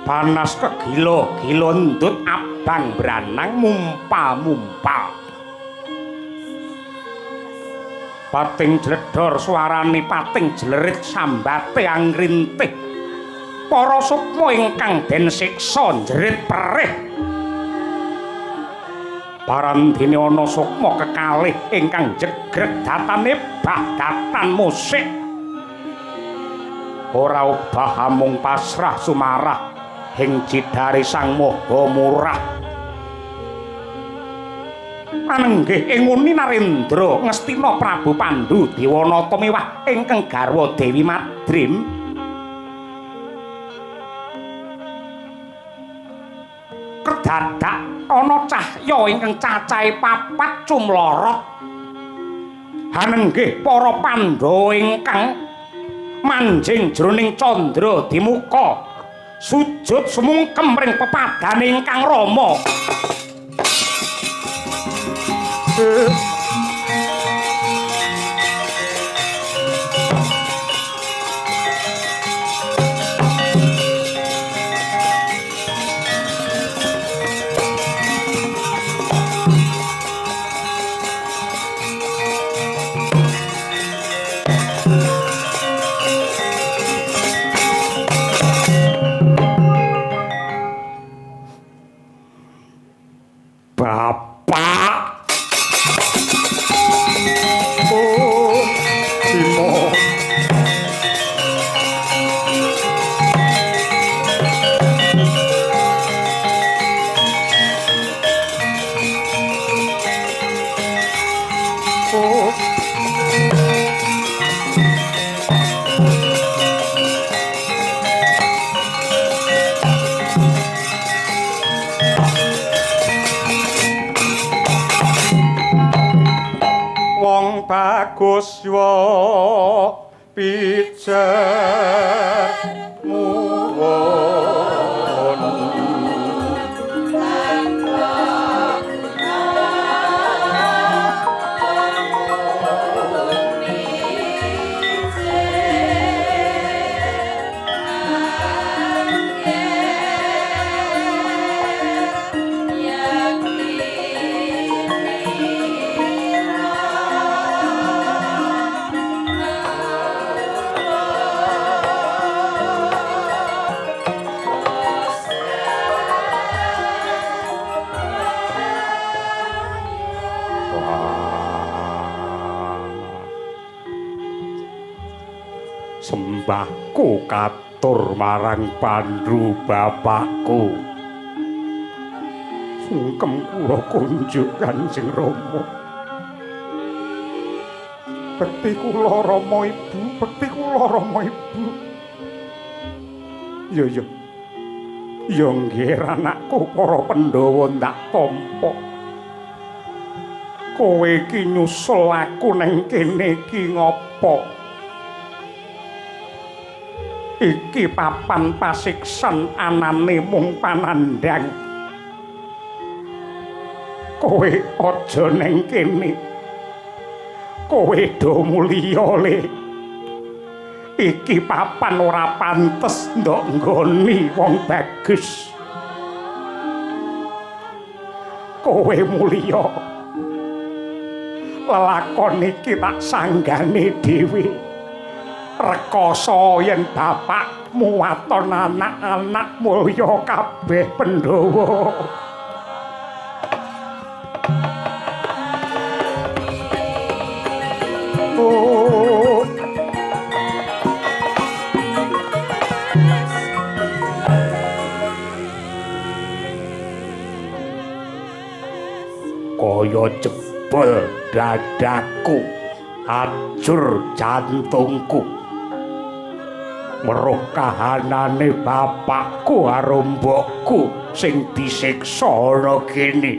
Panas kegila-gila ndut abang branang mumpal-mumpal. Pating jledor suarane pating jlerit sambate angrintih. Para sukma ingkang den siksa njerit perih. Parandene ana sukma kekalih ingkang jegreg datane bah datan musik. Ora obah amung pasrah sumarah ing cidare Sang Maha Murah. Anenggih ing nguni Narendra Ngastina Prabu Pandhu Dewanata mewah ingkang garwa Dewi Madrim. Kedadak ana cahya ingkang cacahe papat cumlorot. Anenggih para Pandhawa ingkang manjing jroning candra dimuka sujud sumungkem ring pepadane ingkang Rama. Bapak. Oh, Bimo. Oh. Wong bagus wa pijer muwon. Sembahku katur marang Pandhu bapakku. Sungkem kula kunjuk Kanjeng Rama. Bekti kula Rama Ibu, bekti kula Rama Ibu. Ya ya. Ya nggih anakku para Pandhawa ndak tampa. Kowe iki nyusul aku nang kene iki ngopo? Iki papan pasiksan anane mung panandhang. Kowe aja neng kene. Kowe do mulya le. Iki papan ora pantes ndok nggoni wong bagus. Kowe mulya. Lelakon iki tak sanggane dhewe. Rekoso yen bapakmu waton anak-anak mulya kabeh Pandhawa. Oh. Kaya jebol dadaku, ajur jantungku. Weruh kahanane bapakku karo mbokku sing disiksa ana kene.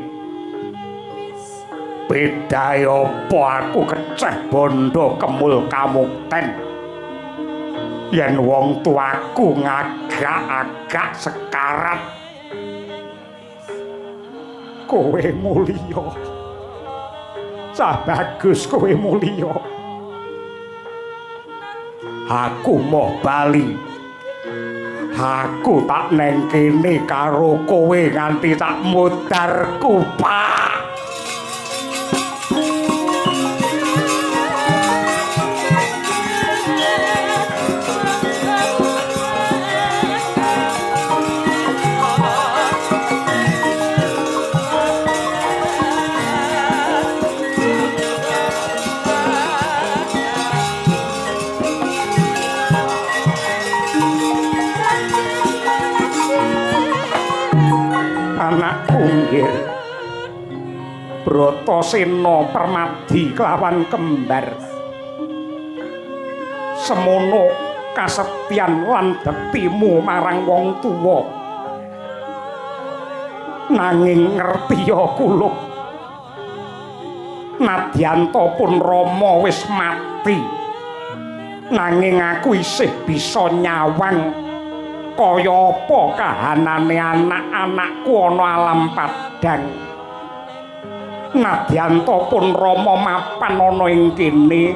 Bedae apa aku keceh bondo kemul kamukten. Yen wong tuaku ngagak-agak sekarat. Kowe mulya. Cah bagus kowe mulya. Aku moh bali. Aku tak neng kene karo kowe nganti tak mudar kupak. Bratasena Permadi kelawan kembar. Semono kasetyan lan bektimu marang wong tuwa. Nanging ngertiya kulup, nadyanta pun Rama wis mati, nanging aku isih bisa nyawang kaya apa kahanane anak-anakku ana alam padang. Nadyanta pun Rama mapan ana ing kene,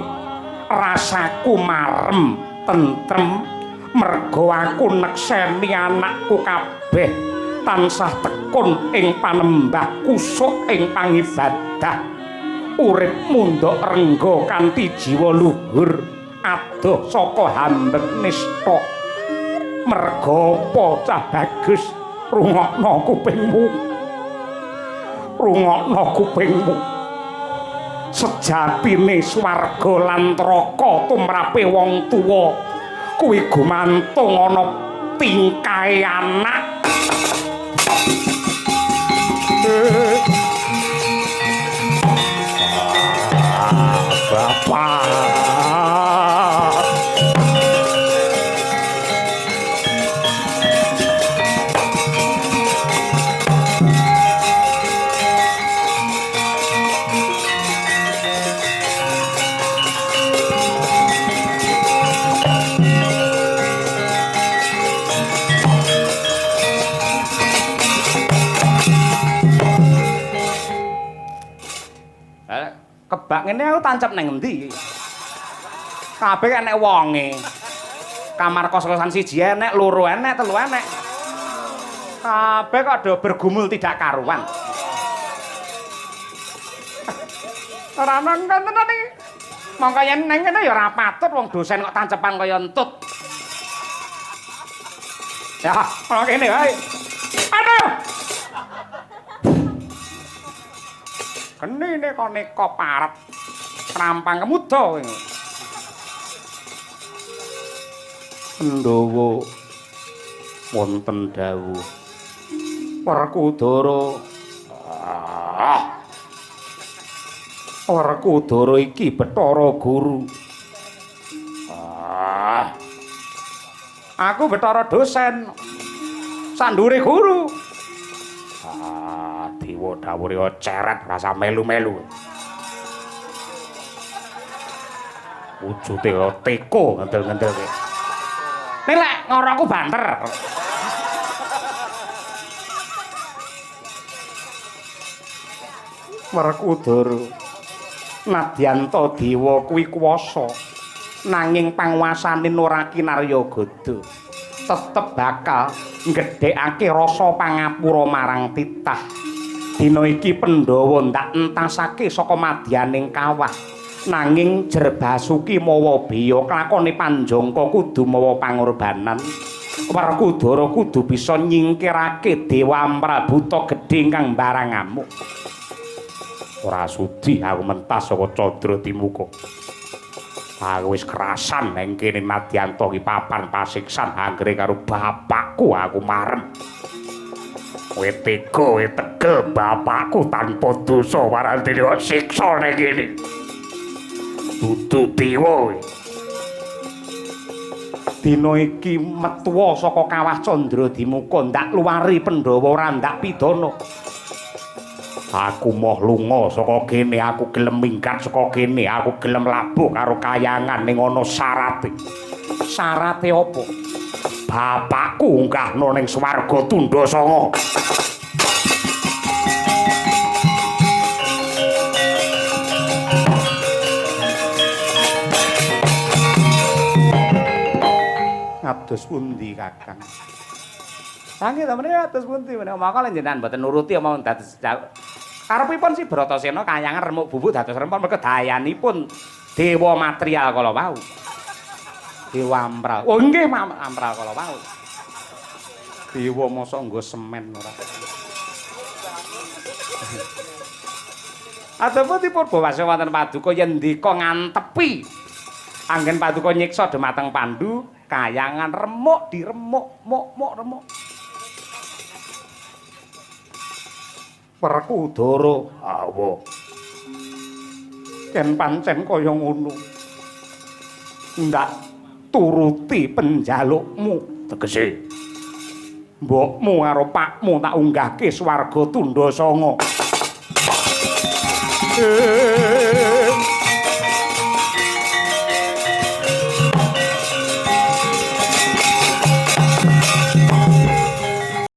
rasaku marem tentrem merga aku nekseni anakku kabeh tansah tekun ing panembah kusuk ing pangibadah, urip mundhak rengga kanthi jiwa luhur adoh saka hambek nista. Merga apa cah bagus, rungokno kupingmu, rungokno kupingmu. Sejatine swarga lan neraka tumrape wong tuwa kuwi gumantung ana tingkahe anak. Bapak. Kebak ngene aku tancep nang endi iki? Kabeh enek wonge. Kamar kos-kosan siji enek, loro enek, telu enek. Kabeh kok do bergumul tidak karuan. Ora nang tenan iki. Mongko yen nang kene ya ora patut wong dosen kok tancepan kaya entut. Ya, ana kene wae. Aduh. Genine kok neka parep rampang kemuda kowe. Pandhawa wonten dawuh Werkudara. Werkudara iki Bathara Guru. Aku Bathara dosen. Sandure guru. Dewa dawuhe ceret rasa melu-melu. Wujude teko ngendel-ngendelke. Nek lek ngorokku banter. Werkudara nadyanta dewa kuwi kuwasa, nanging panguwasane ora kinarya gada. Tetep bakal nggedhekake rasa pangapura marang titah. Dina iki Pandhawa ndak entasake saka madyaning kawah. Nanging Jerbasuki mawa beya klakone panjangka kudu mawa pangorbanan. Werkudara kudu bisa nyingkirake Dewa Amrabuta gedhe ingkang mbarang ngamuk. Ora sudi aku mentas saka Candra Dimuka. Aku wis kerasan nang kene nadyanta iki papan pasiksan anggere karo bapakku aku marem. Kowe tega, kowe tegel bapakku tanpa dosa warantine kok siksa nang kene. Dudu dewa. Dina iki metuwa saka kawah Candra Dimuka ndak luwari Pandhawa ora ndak pidana. Aku moh lunga saka kene, aku gelem minggat saka kene, aku gelem labuh karo kayangan ning ana syarate. Syarate apa? Bapakku unggahno ning swarga tundha sanga. Kados pundi, Kakang? Nggih to menika kados pundi menika maka jenengan mboten nuruti omong dados karepipun si Bratasena kayangan remuk bubuk dados rempon merga dayanipun dewa material kala wau. Dewa Amral. Oh nggih Amral kala wau. Dewa mosok nggo semen ora. Adapun Purbawasa wonten paduka yen ndika ngantepi anggen paduka nyiksa dhumateng Pandu kayangan remuk diremuk muk muk remuk. Werkudara awa. Yen pancen kaya ngono ndak turuti penjalukmu tegese mbokmu karo pakmu tak unggahke swarga tundha sanga.